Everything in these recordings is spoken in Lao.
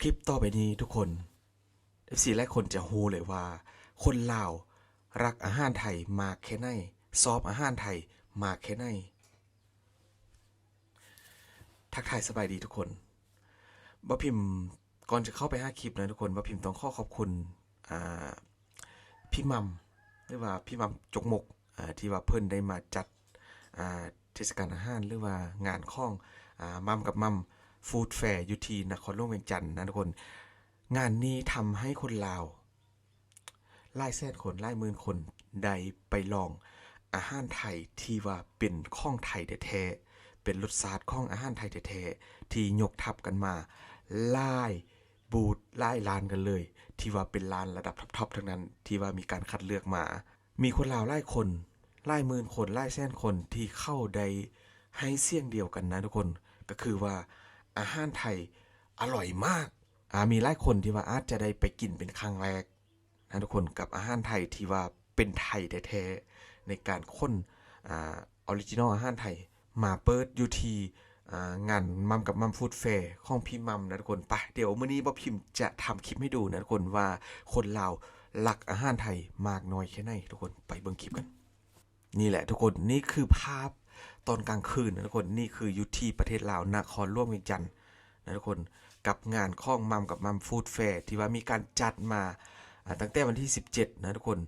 ຄລິບຕໍ່ໄປນີ້ທຸກຄົນ ເອັຟຊີຫຼາຍຄົນຈະຮູ້ເລີຍວ່າ ຄົນລາວຮັກອາຫານໄທມາກແຄ່ໃນ, ຊອບອາຫານໄທມາກແຄ່ໃນ. ທັກທາຍສະບາຍດີທຸກຄົນ. ບ່າວພິມ ກ່ອນຈະເຂົ້າໄປຫາຄລິບນະທຸກຄົນ, ບ່າວພິມຕ້ອງຂໍຂອບຄຸນ ອ່າ ພີ່ໝ່ຳ ຫຼືວ່າພີ່ໝ່ຳຈົກມົກ ອ່າ ທີ່ວ່າເພິ່ນໄດ້ມາຈັດ ອ່າ ເທດສະການອາຫານ ຫຼືວ່າງານຂອງ ອ່າ ໝ່ຳກັບໝ່ຳ Food Fair ຢູ່ທີ່ນະຄອນຫຼວງວຽງຈັນນະທຸກຄົນ. ງານນີ້ທຳໃຫ້ຄົນລາວຫຼາຍແສນຄົນ ຫຼາຍໝື່ນຄົນ ໄດ້ໄປລອງອາຫານໄທທີ່ວ່າເປັນຂອງໄທແທ້ໆ, ເປັນລົດຊາດຂອງອາຫານໄທແທ້ໆ ທີ່ຍົກທັບກັນມາຫຼາຍບູດ ຫຼາຍຮ້ານກັນເລີຍ ທີ່ວ່າເປັນຮ້ານລະດັບທັອບໆ ທັງນັ້ນ ທີ່ວ່າມີການຄັດເລືອກມາ. ມີຄົນລາວຫຼາຍຄົນ ຫຼາຍໝື່ນຄົນ ຫຼາຍແສນຄົນ ທີ່ເຂົາໄດ້ໃຫ້ສຽງດຽວກັນນະທຸກຄົນ ກໍຄືວ່າອາຫານໄທອະລ່ອຍມາກ. ອາ ມີຫຼາຍຄົນທີ່ວ່າອາດຈະໄດ້ໄປກິນເປັນຄັ້ງແລກນະທຸກຄົນ ກັບອາຫານໄທທີ່ວ່າເປັນໄທແທ້ໆ ໃນການຂົນ ອາ ອໍຣິຈິນອລອາຫານໄທມາເປີດຢູ່ທີ່ ອ່າ ງານໝ່ຳກັບໝ່ຳ Food Fair ຂອງພີ່ໝ່ຳນະທຸກຄົນ. ໄປ ດຽວມື້ນີ້ບ່າວພິມຈະທຳຄລິບໃຫ້ດູນະທຸກຄົນ ວ່າຄົນລາວຮັກອາຫານໄທມາກນ້ອຍແຄ່ໃນທຸກຄົນ. ໄປເບິ່ງຄລິບກັນ. ນີ້ແຫຼະທຸກຄົນ ນີ້ຄືພາບຕອນກາງຄືນນະທຸກຄົນ. ນີ້ຄືຢູ່ທີ່ປະເທດລາວ ນະຄອນຫຼວງວຽງຈັນນະທຸກຄົນ ກັບງານຂອງໝ່ຳກັບໝ່ຳ Food Fair ທີ່ວ່າມີການຈັດມາ ອາ ຕັ້ງແຕ່ວັນທີສິບເຈັດນະທຸກຄົນ.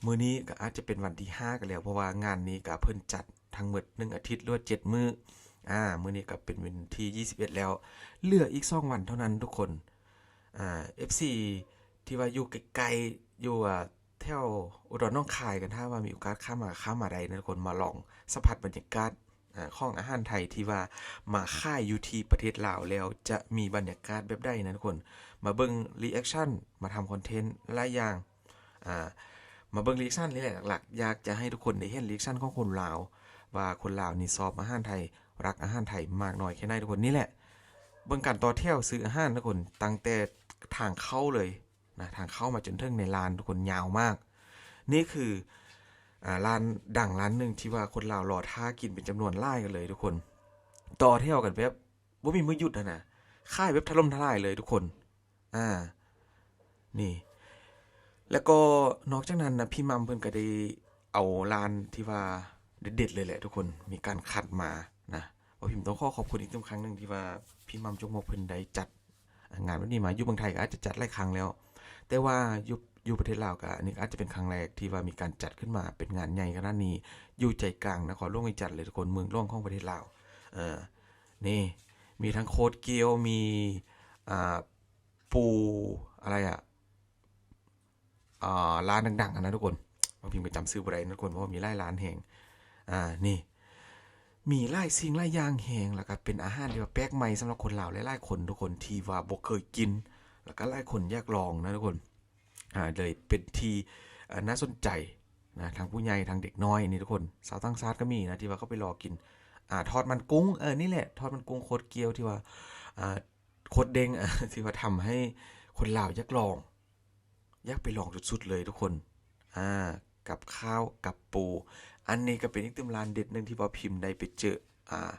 ມື້ນີ້ກໍອາດຈະເປັນວັນທີຫ້າກັນແລ້ວ ເພາະວ່າງານນີ້ກໍເພິ່ນຈັດທັງໝົດໜຶ່ງອາທິດ ຫຼືວ່າເຈັດມື້. ອາ ມື້ນີ້ກໍເປັນວັນທີຊາວເອັດແລ້ວ ເຫຼືອອີກສອງວັນເທົ່ານັ້ນທຸກຄົນ. ອາ ເອັຟຊີ ທີ່ວ່າຢູ່ໃກ້ໆ ຢູ່ ອາ ແຖວອຸດອນໜອງຄາຍກັນ ຖ້າວ່າມີໂອກາດຂ້າມມາ ຂ້າມມາໄດ້ນະທຸກຄົນ ມາລອງສຳຜັດບັນຍາກາດ ອາ ຂອງອາຫານໄທທີ່ວ່າມາຂາຍຢູ່ທີ່ປະເທດລາວແລ້ວ ຈະມີບັນຍາກາດແບບໃດນະທຸກຄົນ. ມາເບິ່ງ reaction ມາທຳຄອນເທັນຫຼາຍຢ່າງ. ອາ ມາເບິ່ງ reaction ນີ້ແຫຼະຫຼັກໆ. ຢາກຈະໃຫ້ທຸກຄົນໄດ້ເຫັນ reaction ຂອງຄົນລາວ ວ່າຄົນລາວນີ້ຊອບອາຫານໄທ ຮັກອາຫານໄທມາກນ້ອຍແຄ່ໃນທຸກຄົນ. ນີ້ແຫຼະ ເບິ່ງການຕໍ່ແຖວຊື້ອາຫານທຸກຄົນ ຕັ້ງແຕ່ທາງເຂົ້າເລີຍນະ ທາງເຂົ້າມາຈົນເຖິງໃນຮ້ານທຸກຄົນ ຍາວມາກ. ນີ້ຄື ອາ ຮ້ານດັງຮ້ານໜຶ່ງທີ່ວ່າຄົນລາວລໍຖ້າກິນເປັນຈຳນວນຫຼາຍກັນເລີຍທຸກຄົນ ຕໍ່ແຖວກັນແບບ ບໍ່ມີມື້ຢຸດຫັ້ນນະ ຂາຍແບບຖະຫຼົ່ມທະລາຍເລີຍທຸກຄົນ. ອາ ນີ້ ແລ້ວກໍນອກຈາກນັ້ນນະ ພີ່ໝ່ຳເພິ່ນກໍໄດ້ເອົາຮ້ານທີ່ວ່າເດັດໆເລີຍແຫຼະທຸກຄົນ ມີການຄັດມານະ. ບ່າວພິມຕ້ອງຂໍຂອບຄຸນອີກຄັ້ງໜຶ່ງທີ່ວ່າພີ່ໝ່ຳຈົກມົກເພິ່ນໄດ້ຈັດ ອ່າ ງານແບບນີ້ມາ. ຢູ່ເມືອງໄທກໍອາດຈະຈັດຫຼາຍຄັ້ງແລ້ວ ແຕ່ວ່າຢູ່ ຢູ່ປະເທດລາວກໍ ອັນນີ້ກໍອາດຈະເປັນຄັ້ງແລກທີ່ວ່າມີການຈັດຂຶ້ນມາເປັນງານໃຫຍ່ຂະໜາດນີ້ ຢູ່ໃຈກາງນະຄອນຫຼວງວຽງຈັນເລີຍທຸກຄົນ ເມືອງຫຼວງຂອງປະເທດລາວ. ເອີ ນີ້ ມີທັງໂຄດກຽວ ມີ ອ່າ ປູ ອະໄລອະ ອ່າ ຮ້ານດັງໆຫັ້ນນະທຸກຄົນ. ບ່າວພິມກໍຈຳຊື່ບໍ່ໄດ້ນະທຸກຄົນ ເພາະວ່າມີຫຼາຍຮ້ານແຮງ. ອ່າ ນີ້ ມີຫຼາຍສິ່ງຫຼາຍຢ່າງແຮງ ແລ້ວກໍເປັນອາຫານທີ່ວ່າແປກໃໝ່ສຳລັບຄົນລາວຫຼາຍໆຄົນທຸກຄົນ ທີ່ວ່າບໍ່ເຄີຍກິນ ແລ້ວກໍຫຼາຍຄົນຢາກລອງນະທຸກຄົນ. ອ່າ ເລີຍເປັນທີ່ ເອີ ໜ້າສົນໃຈນະ ທັງຜູ້ໃຫຍ່ທັງເດັກນ້ອຍນີ້ທຸກຄົນ. ຊາວຕ່າງຊາດກໍມີນະ ທີ່ວ່າເຂົາໄປລໍກິນ ອ່າ ທອດມັນກຸ້ງ ເອີ ນີ້ແຫຼະ ທອດມັນກຸ້ງໂຄດກຽວ ທີ່ວ່າ ອ່າ ໂຄດເດ້ງ ທີ່ວ່າທຳໃຫ້ຄົນລາວຢາກລອງ ຢາກໄປລອງສຸດໆເລີຍທຸກຄົນ. ອາ ກັບຂ້າວ ກັບປູ ອັນນີ້ກໍເປັນອີກຕື່ມຮ້ານເດັດໜຶ່ງທີ່ບ່າວພິມໄດ້ໄປເຈີ ອາ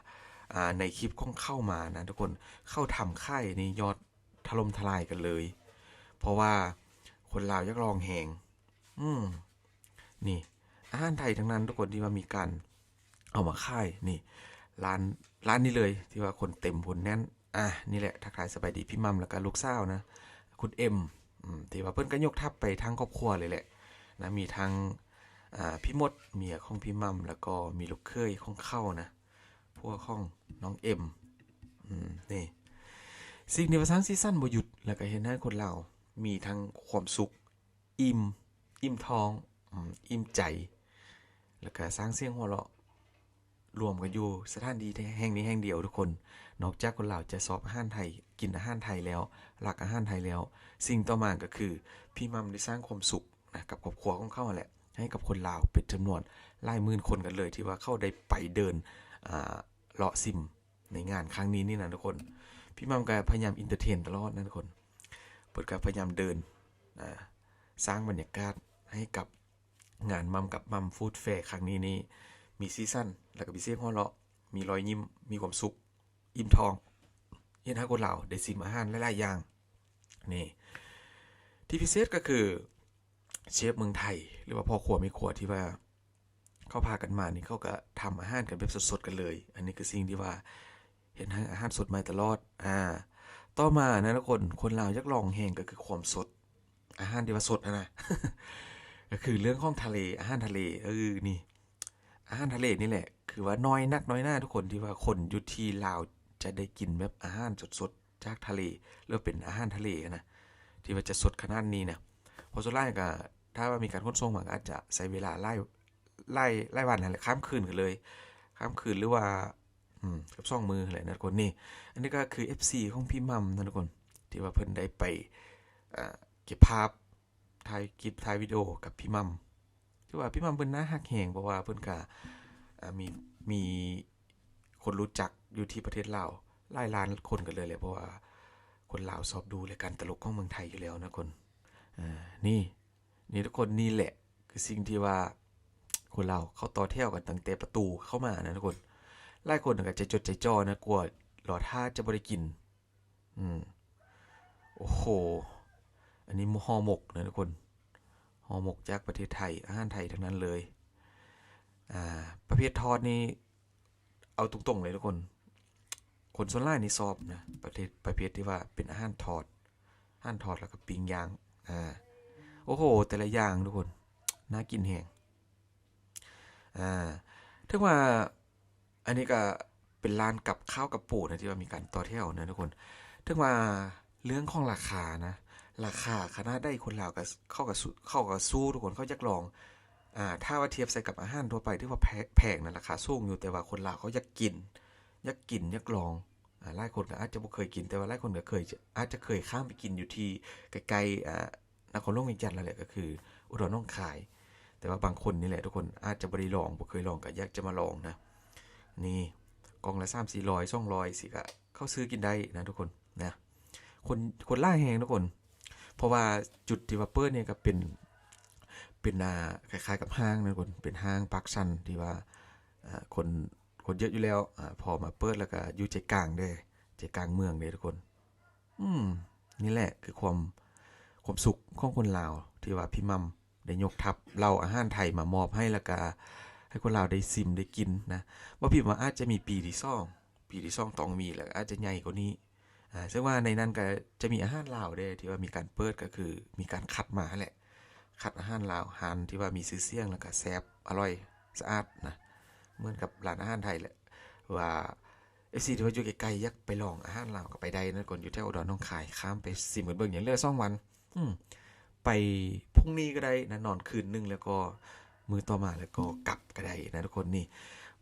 ອາ ໃນຄລິບຂອງເຂົາມານະທຸກຄົນ. ເຂົາທຳຂາຍນີ້ຍອດຖະຫຼົ່ມທະລາຍກັນເລີຍ ເພາະວ່າຄົນລາວຢາກລອງແຮງ. ອືມ ນີ້ ອາຫານໄທທັງນັ້ນທຸກຄົນ ທີ່ວ່າມີການເອົາມາຂາຍ. ນີ້ ຮ້ານ ຮ້ານນີ້ເລີຍ ທີ່ວ່າຄົນເຕັມຄົນແໜ້ນ. ອາ ນີ້ແຫຼະ ທັກທາຍສະບາຍດີພີ່ໝ່ຳ ແລ້ວກະລູກສາວນະ ຄຸນເອັມ ອືມ ທີ່ວ່າເພິ່ນກໍຍົກທັບໄປທັງຄອບຄົວເລີຍແຫຼະນະ. ມີທັງ ອາ ພີ່ມົດ ເມຍຂອງພີ່ໝ່ຳ ແລ້ວກໍມີລູກເຂີຍຂອງເຂົານະ ຜົວຂອງນ້ອງເອັມ. ອືມ ນີ້ ສິ່ງທີ່ວ່າສ້າງສີສັນບໍ່ຢຸດ ແລ້ວກໍເຮັດໃຫ້ຄົນລາວມີທັງຄວາມສຸກ ອີ່ມ ອີ່ມທ້ອງ ອືມ ອີ່ມໃຈ ແລ້ວກະສ້າງສຽງຫົວເລາະ ລວມກັນຢູ່ສະຖານທີ່ແຫ່ງນີ້ແຫ່ງດຽວທຸກຄົນ. ນອກຈາກຄົນລາວຈະຊອບອາຫານໄທ ກິນອາຫານໄທແລ້ວ ຮັກອາຫານໄທແລ້ວ ສິ່ງຕໍ່ມາກໍຄື ພີ່ໝ່ຳໄດ້ສ້າງຄວາມສຸກນະ ກັບຄອບຄົວຂອງເຂົາຫັ້ນແຫຼະ ໃຫ້ກັບຄົນລາວເປັນຈຳນວນຫຼາຍໝື່ນຄົນກັນເລີຍ ທີ່ວ່າເຂົາໄດ້ໄປເດີນ ອາ ເລາະຊິມ ໃນງານຄັ້ງນີ້ນີ້ນະທຸກຄົນ. ພີ່ໝ່ຳກໍພະຍາຍາມເອັນເຕີເທນຕະຫຼອດນະທຸກຄົນ. ເພິ່ນກໍພະຍາຍາມເດີນ ອາ ສ້າງບັນຍາກາດໃຫ້ກັບງານໝ່ຳກັບໝ່ຳ Food Fair ຄັ້ງນີ້ນີ້ ມີສີສັນ ແລ້ວກໍມີສຽງຫົວເລາະ ມີລອຍຍິ້ມ ມີຄວາມສຸກ ອີ່ມທ້ອງ ເຮັດໃຫ້ຄົນລາວໄດ້ຊິມອາຫານຫຼາຍໆຢ່າງ. ນີ້ ທີ່ພິເສດກໍຄືເຊຟເມືອງໄທ ຫຼືວ່າພໍ່ຄົວແມ່ຄົວທີ່ວ່າ ເຂົາພາກັນມານີ້ ເຂົາກໍທຳອາຫານກັນແບບສົດໆກັນເລີຍ. ອັນນີ້ຄືສິ່ງທີ່ວ່າເຮັດໃຫ້ອາຫານສົດໃໝ່ຕະຫຼອດ. ອາ ຕໍ່ມານະທຸກຄົນ ຄົນລາວຢາກລອງແຮງກໍຄືຄວາມສົດ ອາຫານທີ່ວ່າສົດຫັ້ນນະ ກໍຄືເລື່ອງຂອງທະເລ ອາຫານທະເລ. ເອີ ນີ້ ອາຫານທະເລນີ້ແຫຼະ ຄືວ່ານ້ອຍນັກນ້ອຍໜາທຸກຄົນ ທີ່ວ່າຄົນຢູ່ທີ່ລາວຈະໄດ້ກິນແບບອາຫານສົດໆຈາກທະເລ ຫຼືເປັນອາຫານທະເລນະ ທີ່ວ່າຈະສົດຂະໜາດນີ້ນະ. ເພາະສ່ວນຫຼາຍກໍ ຖ້າວ່າມີການຂົນສົ່ງມາ ກໍອາດຈະໃຊ້ເວລາຫຼາຍ ຫຼາຍ ຫຼາຍວັນຫັ້ນແຫຼະ ຂ້າມຄືນກັນເລີຍ ຂ້າມຄືນ ຫຼືວ່າ ອືມ ກັບສອງມື້ຫັ້ນແຫຼະນະທຸກຄົນ. ນີ້ ອັນນີ້ກໍຄືເອັຟຊີຂອງພີ່ໝ່ຳນະທຸກຄົນ ທີ່ວ່າເພິ່ນໄດ້ໄປ ເອີ ເກັບພາບ ຖ່າຍຄລິບ ຖ່າຍວິດີໂອກັບພີ່ໝ່ຳ. ຖືວ່າພີ່ໝ່ຳເພິ່ນໜ້າຮັກແຮງ ເພາະວ່າເພິ່ນກະ ອາ ມີ ມີຄົນຮູ້ຈັກຢູ່ທີ່ປະເທດລາວຫຼາຍລ້ານຄົນກັນເລີຍແຫຼະ ເພາະວ່າຄົນລາວຊອບດູລາຍການຕະຫຼົກຂອງເມືອງໄທຢູ່ແລ້ວນະທຸກຄົນ. ອາ ນີ້ ນີ້ທຸກຄົນ ນີ້ແຫຼະຄືສິ່ງທີ່ວ່າຄົນລາວເຂົາຕໍ່ແຖວກັນຕັ້ງແຕ່ປະຕູເຂົ້າມານະທຸກຄົນ. ຫຼາຍຄົນກໍໃຈຈົດໃຈຈ່ອນະ ກົວລໍຖ້າຈະບໍ່ໄດ້ກິນ. ອືມ ໂອ້ໂຫ ອັນນີ້ຫໍ່ໝົກນະທຸກຄົນ ຫໍ່ໝົກຈາກປະເທດໄທ ອາຫານໄທທັງນັ້ນເລີຍ. ອາ ປະເພດທອດນີ້ ເອົາຕົງໆເລີຍທຸກຄົນ ຄົນສ່ວນຫຼາຍນີ້ຊອບນະ ປະເພດ ປະເພດທີ່ວ່າເປັນອາຫານທອດ ອາຫານທອດ ແລ້ວກໍປີ້ງຍ່າງ. ອາ ໂອ້ໂຫ ແຕ່ລະຢ່າງທຸກຄົນ ໜ້າກິນແຮງ. ອາ ເຖິງວ່າ ອັນນີ້ກໍເປັນຮ້ານກັບຂ້າວກັບປູນະ ທີ່ວ່າມີການຕໍ່ແຖວນະທຸກຄົນ. ເຖິງວ່າເລື່ອງຂອງລາຄານະ ລາຄາຂະໜາດໃດຄົນລາວກໍ ເຂົາກໍ ເຂົາກໍສູ້ທຸກຄົນ ເຂົາຢາກລອງ. ອາ ຖ້າວ່າທຽບໃສ່ກັບອາຫານທົ່ວໄປ ຖືວ່າແພ ແພງນະ ລາຄາສູງຢູ່ ແຕ່ວ່າຄົນລາວເຂົາຢາກກິນ ຢາກກິນ ຢາກລອງ. ອາ ຫຼາຍຄົນກໍອາດຈະບໍ່ເຄີຍກິນ ແຕ່ວ່າຫຼາຍຄົນກໍເຄີຍ ອາດຈະເຄີຍຂ້າມໄປກິນຢູ່ທີ່ໃກ້ໆ ອາ ນະຄອນຫຼວງວຽງຈັນນັ້ນແຫຼະ ກໍຄືອຸດອນໜອງຄາຍ. ແຕ່ວ່າບາງຄົນນີ້ແຫຼະທຸກຄົນ ອາດຈະບໍ່ໄດ້ລອງ ບໍ່ເຄີຍລອງ ກໍຢາກຈະມາລອງນະ. ນີ້ ກ່ອງລະສາມສີ່ຮ້ອຍ ສອງຮ້ອຍ ຊີ້ກໍເຂົ້າຊື້ກິນໄດ້ນະທຸກຄົນນະ. ຄົນ ຄົນຫຼາຍແຮງທຸກຄົນ ເພາະວ່າຈຸດທີ່ວ່າເປີດນີ້ກໍເປັນ ເປັນ ອາ ຄ້າຍໆກັບຫ້າງນະທຸກຄົນ ເປັນຫ້າງປາກຊັນທີ່ວ່າ ອາ ຄົນ ຄົນເຍອະຢູ່ແລ້ວ. ອາ ພໍມາເປີດແລ້ວກໍຢູ່ໃຈກາງເດ້ ໃຈກາງເມືອງເດ້ທຸກຄົນ. ອືມ ນີ້ແຫຼະຄືຄວາມ ຄວາມສຸກຂອງຄົນລາວ ທີ່ວ່າພີ່ໝ່ຳໄດ້ຍົກທັບເຫຼົ່າອາຫານໄທມາມອບໃຫ້ ແລ້ວກະໃຫ້ຄົນລາວໄດ້ຊິມໄດ້ກິນນະ. ບໍ່ຜິດວ່າອາດຈະມີປີທີສອງ ປີທີສອງຕ້ອງມີ ແລ້ວກະອາດຈະໃຫຍ່ກວ່ານີ້. ອາ ເຊິ່ງວ່າໃນນັ້ນກະຈະມີອາຫານລາວເດ້ ທີ່ວ່າມີການເປີດ ກະຄືມີການຄັດມາຫັ້ນແຫຼະ ຄັດອາຫານລາວ ຮ້ານທີ່ວ່າມີຊື່ສຽງ ແລ້ວກະແຊບ ອະລ່ອຍ ສະອາດນະ ເໝືອນກັບຮ້ານອາຫານໄທແຫຼະ ວ່າ ເອັຟຊີ ທີ່ວ່າຢູ່ໃກ້ໆ ຢາກໄປລອງອາຫານລາວກໍໄປໄດ້ນະທຸກຄົນ ຢູ່ແຖວອຸດອນໜອງຄາຍ ຂ້າມໄປຊິມກັນເບິ່ງ. ຍັງເຫຼືອສອງວັນ ອືມ ໄປພຸ່ງນີ້ກໍໄດ້ນະ ນອນຄືນໜຶ່ງ ແລ້ວກໍມື້ຕໍ່ມາ ແລ້ວກໍກັບກໍໄດ້ນະທຸກຄົນ. ນີ້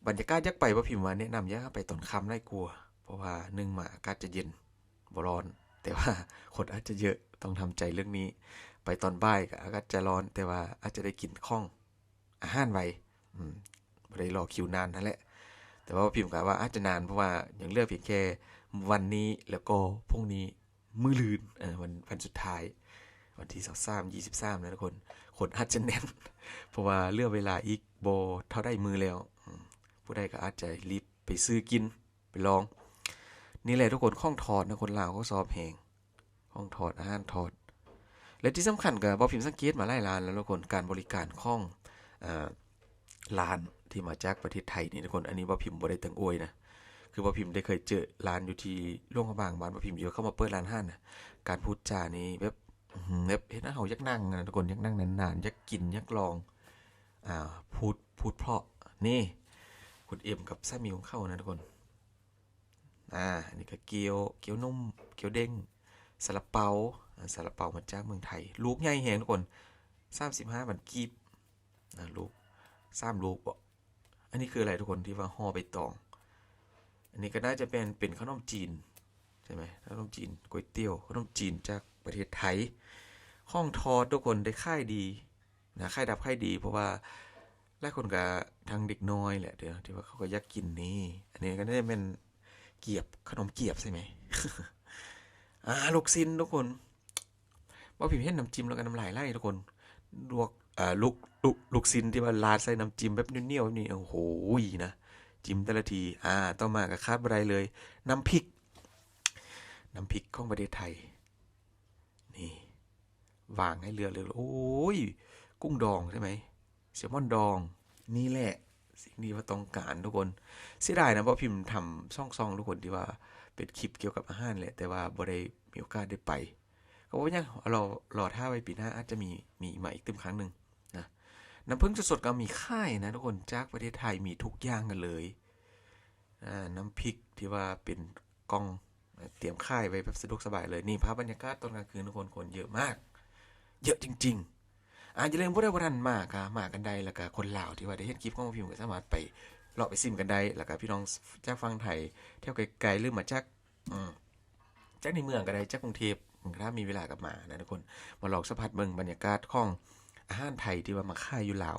ບັນຍາກາດຢາກໄປ ບໍ່ພິມວ່າແນະນຳຢາກໃຫ້ໄປຕອນຄ່ຳຫຼາຍກວ່າ ເພາະວ່າໜຶ່ງມາອາກາດຈະເຢັນ ບໍ່ຮ້ອນ ແຕ່ວ່າຄົນອາດຈະເຍອະ ຕ້ອງທຳໃຈເລື່ອງນີ້. ໄປຕອນບ່າຍກໍອາກາດຈະຮ້ອນ ແຕ່ວ່າອາດຈະໄດ້ກິນຂອງ ອາຫານໄວ ອືມ ບໍ່ໄດ້ລໍຄິວນານຫັ້ນແຫຼະ. ແຕ່ວ່າພິມກໍວ່າອາດຈະນານ ເພາະວ່າຍັງເຫຼືອພຽງແຄ່ວັນນີ້ ແລ້ວກໍພວກນີ້ມື້ລື່ນ ເອີ ວັນ ວັນສຸດທ້າຍ ວັນທີຊາວສາມ ຊາວສາມນະທຸກຄົນ. ຄົນອາດຈະແໜ້ນ ເພາະວ່າເຫຼືອເວລາອີກບໍ່ເທົ່າໃດມື້ແລ້ວ. ອືມ ຜູ້ໃດກໍອາດຈະລີບໄປຊື້ກິນ ໄປລອງ. ນີ້ແຫຼະທຸກຄົນ ຂອງທອດນະ ຄົນລາວເຂົາຊອບແຮງ ຂອງທອດ ອາຫານທອດ. ແລະທີ່ສຳຄັນກໍ ບໍ່ພິມສັງເກດມາຫຼາຍຮ້ານແລ້ວທຸກຄົນ ການບໍລິການຂອງ ເອີ ຮ້ານທີ່ມາຈາກປະເທດໄທນີ້ທຸກຄົນ. ອັນນີ້ບໍ່ພິມບໍ່ໄດ້ຕັ້ງອວຍນະ ຄືບໍ່ພິມໄດ້ເຄີຍເຈີຮ້ານຢູ່ທີ່ຫຼວງພະບາງ ບ້ານບໍ່ພິມຢູ່ ເຂົາມາເປີດຮ້ານອາຫານນະ ການພູດຈານີ້ແບບ ອືມ ແບບເຮັດໃຫ້ເຮົາຢາກນັ່ງນະທຸກຄົນ ຢາກນັ່ງນານໆ ຢາກກິນ ຢາກລອງ. ອາ ພູດ ພູດເພາະ. ນີ້ ຄຸນເອັມກັບສາມີຂອງເຂົານະທຸກຄົນ. ອາ ອັນນີ້ກໍກ້ຽວ ກ້ຽວໜຸ່ມ ກ້ຽວເດ້ງ ຊາລາເປົາ ອາ ຊາລາເປົາມາຈາກເມືອງໄທ ລູກໃຫຍ່ແຮງທຸກຄົນ ສາມສິບຫ້າພັນກີບ ອາ ລູກ ສາມລູກເບາະ. ອັນນີ້ຄືອະໄລທຸກຄົນ ທີ່ວ່າຫໍ່ໃບຕອງ? ອັນນີ້ກໍໜ້າຈະແມ່ນເປັນຂະໜົມຈີນ ໃຊ່ໄໝ? ຂະໜົມຈີນ ກ໋ວຍຕຽວ ຂະໜົມຈີນຈາກປະເທດໄທ. ຂອງທອດທຸກຄົນ ໄດ້ຂາຍດີນະ ຂາຍດິບຂາຍດີ ເພາະວ່າຫຼາຍຄົນກໍ ທັງເດັກນ້ອຍແຫຼະ ທີ່ວ່າເຂົາກໍຢາກກິນນີ້. ອັນນີ້ກໍໜ້າຈະແມ່ນກຽບ ຂະໜົມກຽບໃຊ່ໄໝ? ອາ ລູກຊີ້ນທຸກຄົນ ບໍ່ພິມເຫັນນ້ຳຈິ້ມແລ້ວກໍນ້ຳລາຍໄຫຼທຸກຄົນ. ລວກ ອາ ລູກ ລູກ ລູກຊີ້ນທີ່ວ່າລາດໃສ່ນ້ຳຈິ້ມແບບໜຽວໆ ແບບນີ້ ໂອ້ໂຫ ນະ ຈິ້ມແຕ່ລະທີ. ອາ ຕໍ່ມາກໍຂາດບໍ່ໄດ້ເລີຍ ນ້ຳພິກ ນ້ຳພິກຂອງປະເທດໄທ. ວາງໃຫ້ເລືອກເລີຍ. ໂອ້ຍ ກຸ້ງດອງໃຊ່ໄໝ? ແຊລມອນດອງ. ນີ້ແຫຼະສິ່ງທີ່ວ່າຕ້ອງການທຸກຄົນ. ເສຍດາຍນະ ບໍ່ພິມທຳຊ່ອງໆ ທຸກຄົນ ທີ່ວ່າເປັນຄລິບກ່ຽວກັບອາຫານແຫຼະ ແຕ່ວ່າບໍ່ໄດ້ມີໂອກາດໄດ້ໄປ. ກໍບໍ່ເປັນຫຍັງ ລໍ ລໍຖ້າໄວ້ປີໜ້າ ອາດຈະມີ ມີມາອີກຕື່ມຄັ້ງໜຶ່ງນະ. ນ້ຳເຜິ້ງສົດໆ ກໍມີຂາຍນະທຸກຄົນ ຈາກປະເທດໄທ ມີທຸກຢ່າງກັນເລີຍ. ອາ ນ້ຳພິກທີ່ວ່າເປັນກ່ອງ ຕຽມຂາຍໄວ້ແບບສະດວກສະບາຍເລີຍ. ນີ້ພາບບັນຍາກາດຕອນກາງຄືນທຸກຄົນ ຄົນເຍອະມາກ ເຍອະຈິງໆ. ອາ ຢ່າລືມ ຜູ້ໃດບໍ່ທັນມາກະມາກັນໄດ້ ແລ້ວກະຄົນລາວທີ່ວ່າໄດ້ເຫັນຄລິບຂອງພວກພິມກໍສາມາດໄປເລາະໄປຊິມກັນໄດ້. ແລ້ວກະພີ່ນ້ອງຈາກຝັ່ງໄທແຖວໄກໆ ຫຼືມາຈາກ ອືມ ຈາກໃນເມືອງກໍໄດ້ ຈາກກຸງເທບ ຖ້າມີເວລາກໍມານະທຸກຄົນ ມາລອງສຳຜັດເບິ່ງບັນຍາກາດຂອງອາຫານໄທທີ່ວ່າມາຂາຍຢູ່ລາວ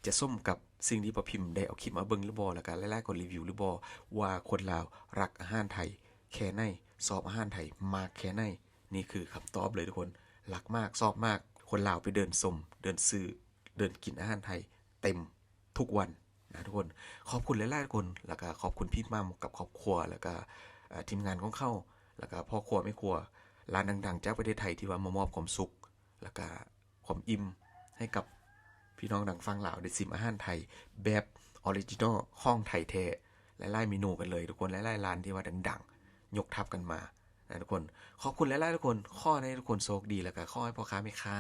ຈະສົມກັບສິ່ງທີ່ພວກພິມໄດ້ເອົາຄລິບມາເບິ່ງຫຼືບໍ່ ແລ້ວກໍຫຼາຍໆ ຄົນຣີວິວຫຼືບໍ່ ວ່າຄົນລາວຮັກອາຫານໄທແຄ່ໃນ ຊອບອາຫານໄທມາກແຄ່ໃນ. ນີ້ຄືຄຳຕອບເລີຍທຸກຄົນ ຮັກມາກ ຊອບມາກ. ຄົນລາວໄປເດີນຊົມ ເດີນຊື້ ເດີນກິນອາຫານໄທເຕັມ ທຸກວັນນະທຸກຄົນ. ຂອບຄຸນຫຼາຍໆ ທຸກຄົນ ແລ້ວກະຂອບຄຸນພີ່ໝ່ຳກັບຄອບຄົວ ແລ້ວກະ ເອີ ທີມງານຂອງເຂົາ ແລ້ວກະພໍ່ຄົວແມ່ຄົວ ຮ້ານດັງໆ ຈາກປະເທດໄທທີ່ວ່າມາມອບຄວາມສຸກ ແລ້ວກະຄວາມອີ່ມໃຫ້ກັບພີ່ນ້ອງທາງຝັ່ງລາວໄດ້ຊິມອາຫານໄທແບບອໍຣິຈິນໍຂອງໄທແທ້ ຫຼາຍໆ ເມນູກັນເລີຍທຸກຄົນ ຫຼາຍໆ ຮ້ານທີ່ວ່າດັງໆ ຍົກທັບກັນມາ ນະທຸກຄົນ. ຂອບຄຸນຫຼາຍໆ ທຸກຄົນ ຂໍໃຫ້ທຸກຄົນໂຊກດີ ແລ້ວກະຂໍໃຫ້ພໍ່ຄ້າແມ່ຄ້າ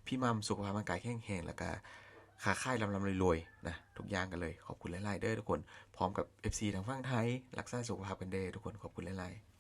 ພີ່ໝ່ຳ ສຸຂະພາບຮ່າງກາຍແຂງແຮງ ແລ້ວກະຄ້າຂາຍລ່ຳໆ ລວຍໆ ນະ ທຸກຢ່າງກັນເລີຍ. ຂອບຄຸນຫຼາຍໆ ເດີທຸກຄົນ ພ້ອມກັບເອັຟຊີທາງຝັ່ງໄທ ຮັກສາສຸຂະພາບກັນເດີທຸກຄົນ. ຂອບຄຸນຫຼາຍໆ.